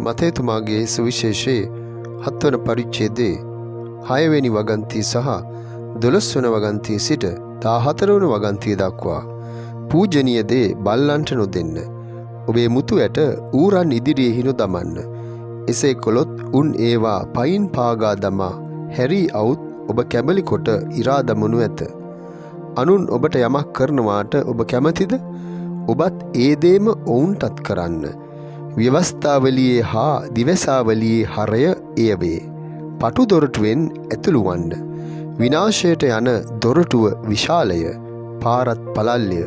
මතේතුමාගේ සුවිශේෂයේ 7 වන පරිච්ඡේදයේ 6 වෙනි වගන්තිය සහ 12 වන වගන්තිය සිට 14 වන වගන්තිය දක්වා පූජනීය දේ බල්ලන්ට නොදෙන්න. ඔබේ මුතු ඇට ඌරන් ඉදිරියෙහි නොදමන්න. එසේ කළොත් උන් ඒවා පයින් පාගා දමා හැරී අවුත් ඔබ කැබලි කොට ඉරා දමනු ඇත. අනුන් ඔබට යමක් කරනවාට ඔබ කැමතිද? ඔබත් ඒ දේම ඔවුන්ටත් කරන්න. ව්‍යවස්ථාවලියේ හා දිවසාවලියේ හරය එය වේ. පටු දොරටුවෙන් ඇතුළු වන්න. විනාශයට යන දොරටුව විශාලය, පාරත් පළල්ය.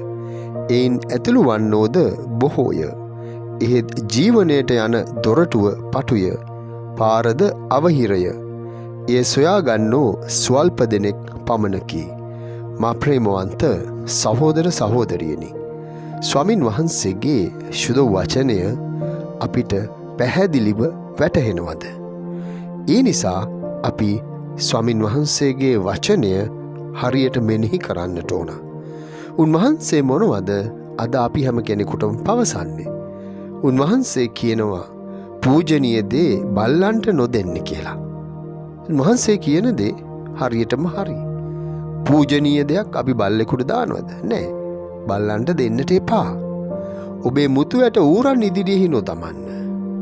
එයින් ඇතුළු වන්නෝද බොහෝය. එහෙත් ජීවනයට යන දොරටුව පටුය, පාරද අවහිරය. එය සොයාගන්නෝ ස්වල්ප දෙනෙක් පමණකි. මා ප්‍රේමවන්ත සහෝදර සහෝදරියනි, ස්වාමින් වහන්සේගේ ශුද්ධ වචනය අපිට පැහැදිලිව වැටහෙනවද? ඒ නිසා අපි ස්වාමින් වහන්සේගේ වචනය හරියට මෙනෙහි කරන්නට ඕන. උන්වහන්සේ මොනවද අද අපි හැම කෙනෙකුටම පවසන්නේ? උන්වහන්සේ කියනවා පූජනීය දේ බල්ලන්ට නොදෙන්න කියලා. උන්වහන්සේ කියන දේ හරියටම හරි. පූජනීය දෙයක් අපි බල්ලෙකුට දානවද? නෑ. බල්ලන්ට දෙන්නට එපා. ඔබේ මුතු ඇට ඌරන් ඉදිරියෙහි නොදමන්න.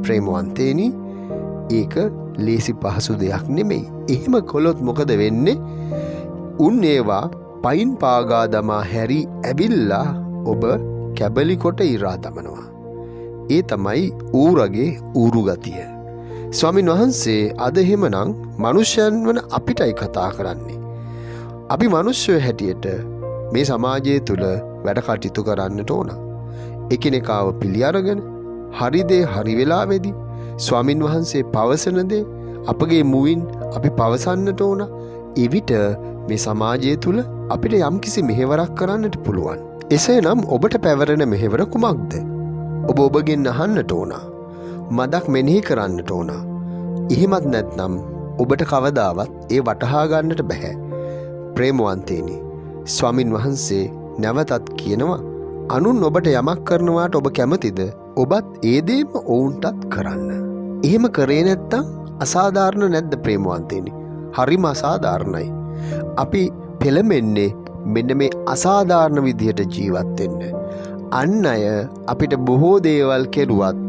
ප්‍රේමවන්තේනි, ඒක ලේසි පහසු දෙයක් නෙමෙයි. එහෙම කළොත් මොකද වෙන්නේ? උන් ඒවා පයින් පාගා දමා හැරි ඇවිල්ලා ඔබ කැබලි කොට ඉරා දමනවා. ඒ තමයි ඌරගේ ඌරු ගතිය. ස්වාමින් වහන්සේ අද එහෙමනම් මනුෂ්‍යයන් වන අපිටයි කතා කරන්නේ. අපි මනුෂ්‍යයෝ හැටියට මේ සමාජය තුළ වැඩ කටයුතු කරන්නට ඕන. එකිනෙකාව පිළි අරගෙන හරි දේ හරි වෙලාවේදී ස්වාමින් වහන්සේ පවසන දේ අපගේ මුවින් අපි පවසන්නට ඕන. එවිට මේ සමාජය තුළ අපිට යම්කිසි මෙහෙවරක් කරන්නට පුළුවන්. එසේනම් ඔබට පැවරෙන මෙහෙවර කුමක්ද? ඔබ ඔබගෙන් අහන්නට ඕන. මදක් මෙනෙහි කරන්නට ඕන. එහෙමත් නැත්නම් ඔබට කවදාවත් ඒ වටහා ගන්නට බැහැ. ප්‍රේමවන්තේනි, ස්වාමින් වහන්සේ නැවතත් කියනවා, අනුන් ඔබට යමක් කරනවාට ඔබ කැමතිද? ඔබත් ඒ දේම ඔවුන්ටත් කරන්න. එහෙම කරේ නැත්තම් අසාධාරණ නැද්ද ප්‍රේමවන්තේනි? හරිම අසාධාරණයි. අපි පෙළඹෙන්නේ මෙන්න මේ අසාධාරණ විදිහට ජීවත් වෙන්න. අන් අය අපිට බොහෝ දේවල් කෙරුවත්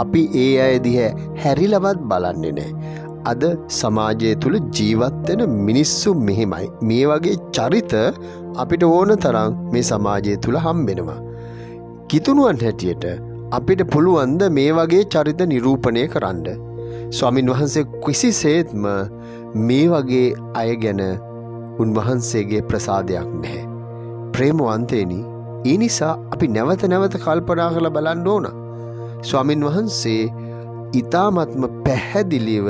අපි ඒ අය දිහා හැරිලවත් බලන්නේ නැහැ. අද සමාජය තුළ ජීවත් වෙන මිනිස්සු මෙහෙමයි. මේ වගේ චරිත අපිට ඕන තරම් මේ සමාජය තුළ හම්බෙනවා. කිතුණුවන් හැටියට අපිට පුළුවන් ද මේ වගේ චරිත නිරූපණය කරන්න? ස්වාමින් වහන්සේ කිසිසේත්ම මේ වගේ අය ගැන උන්වහන්සේගේ ප්‍රසාදයක් නැහැ. ප්‍රේමවන්තේනි, ඒ නිසා අපි නැවත නැවත කල්පනා කරලා බලන්න ඕන. ස්වාමින් වහන්සේ ඊ타මත්ම පැහැදිලිව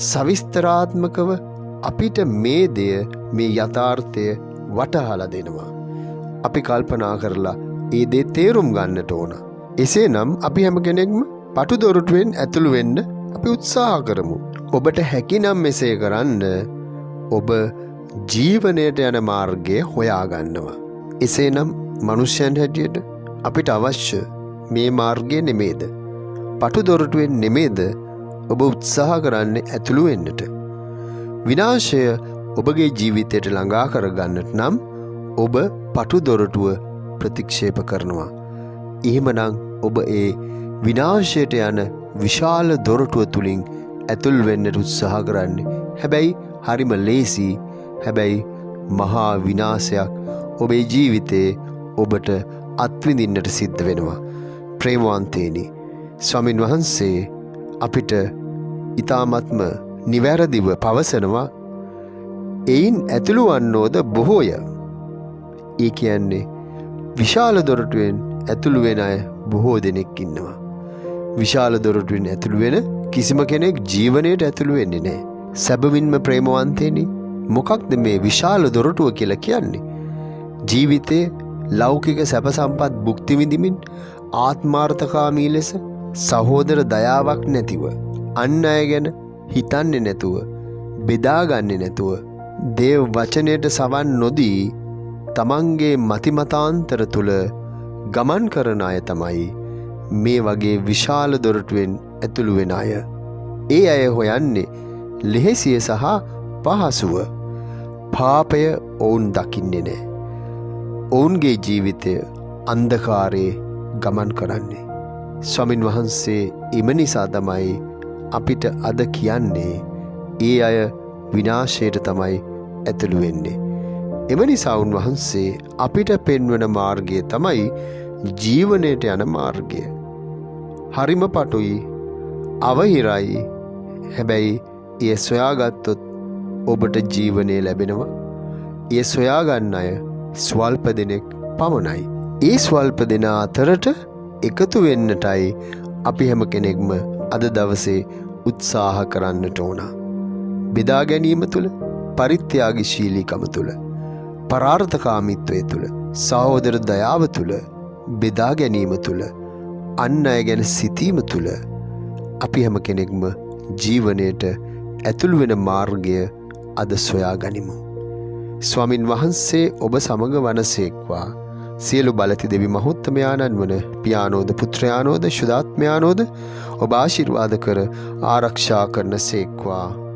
සවිස්තරාත්මකව අපිට මේ දෙය, මේ යථාර්ථය වටහලා දෙනවා. අපි කල්පනා කරලා ඒ දේ තේරුම් ගන්නට ඕන. එසේනම් අපි හැම කෙනෙක්ම පටු දොරටුවෙන් ඇතුළු වෙන්න අපි උත්සාහ කරමු. ඔබට හැකිනම් මෙසේ කරන්න ඔබ ජීවනයට යන මාර්ගය හොයාගන්නවා. එසේනම් මනුෂ්‍යයන් හැටියට අපිට අවශ්‍ය මේ මාර්ගය නෙමේද? පටු දොරටුවෙන් නෙමේද ඔබ උත්සාහ කරන්නේ ඇතුළු වෙන්නට? විනාශය ඔබගේ ජීවිතයට ළඟා කරගන්නට නම් ඔබ පටු දොරටුව ප්‍රතික්ෂේප කරනවා. එහෙමනම් ඔබ ඒ විනාශයට යන විශාල දොරටුව තුලින් ඇතුල් වෙන්නට උත්සාහ කරන්නේ. හැබැයි හරිම ලේසි. හැබැයි මහා විනාශයක් ඔබේ ජීවිතේ ඔබට අත්විඳින්නට සිද්ධ වෙනවා. ප්‍රේමවන්තේනි, ස්වාමින් වහන්සේ අපිට ඊ타මත්ම නිවැරදිව පවසනවා, එයින් ඇතුළු වන්නෝද බොහෝය. ඒ කියන්නේ විශාල දොරටුවෙන් ඇතුළු වෙන අය බොහෝ දෙනෙක් ඉන්නවා. විශාල දොරටුවෙන් ඇතුළු වෙන කිසිම කෙනෙක් ජීවනයට ඇතුළු වෙන්නේ නැහැ. සැබවින්ම ප්‍රේමවන්තේනි, මොකක්ද මේ විශාල දොරටුව කියලා කියන්නේ? ජීවිතේ ලෞකික සැප සම්පත් භුක්ති විඳිමින් ආත්මාර්ථකාමී ලෙස සහෝදර දයාවක් නැතිව, අන් අය ගැන හිතන්නේ නැතුව, බෙදාගන්නේ නැතුව, දේව වචනයට සවන් නොදී තමන්ගේ මතිමතාන්තර තුල ගමන් කරන අය තමයි මේ වගේ විශාල දොරටුවෙන් ඇතුළු වෙන අය. ඒ අය හොයන්නේ ලෙහෙසිය සහ පහසුව. පාපය ඔවුන් දකින්නේ නෑ. ඔවුන්ගේ ජීවිතය අන්ධකාරයේ ගමන් කරන්නේ. ස්වාමින් වහන්සේ එම නිසා තමයි අපිට අද කියන්නේ ඒ අය විනාශයට තමයි ඇතුළු වෙන්නේ. එම නිසා උන්වහන්සේ අපිට පෙන්වන මාර්ගය තමයි ජීවනයට යන මාර්ගය. හරිම පටුයි, අවහිරයි. හැබැයි එය සොයාගත්තොත් ඔබට ජීවනය ලැබෙනවා. එය සොයාගන්න අය ස්වල්ප දෙනෙක් පමණයි. ඒ ස්වල්ප දෙනා අතරට එකතු වෙන්නටයි අපි හැම කෙනෙක්ම අද දවසේ උත්සාහ කරන්නට ඕන. බෙදා ගැනීම තුළ, පරිත්‍යාගශීලීකම තුළ, පරාර්ථකාමීත්වය තුළ, සහෝදර දයාව තුළ, බෙදා ගැනීම තුළ, අන් අය ගැන සිතීම තුළ අපි හැම කෙනෙක්ම ජීවනයට ඇතුළු වෙන මාර්ගය අද සොයා ගනිමු. ස්වාමින් වහන්සේ ඔබ සමග වනසේක්වා. සියලු බලති දෙවි මහෝත්තමයාණන් වන පියානෝද පුත්‍රයානෝද ශුද්ධාත්මයානෝද ඔබ ආශිර්වාද කර ආරක්ෂා කරන සේක්වා.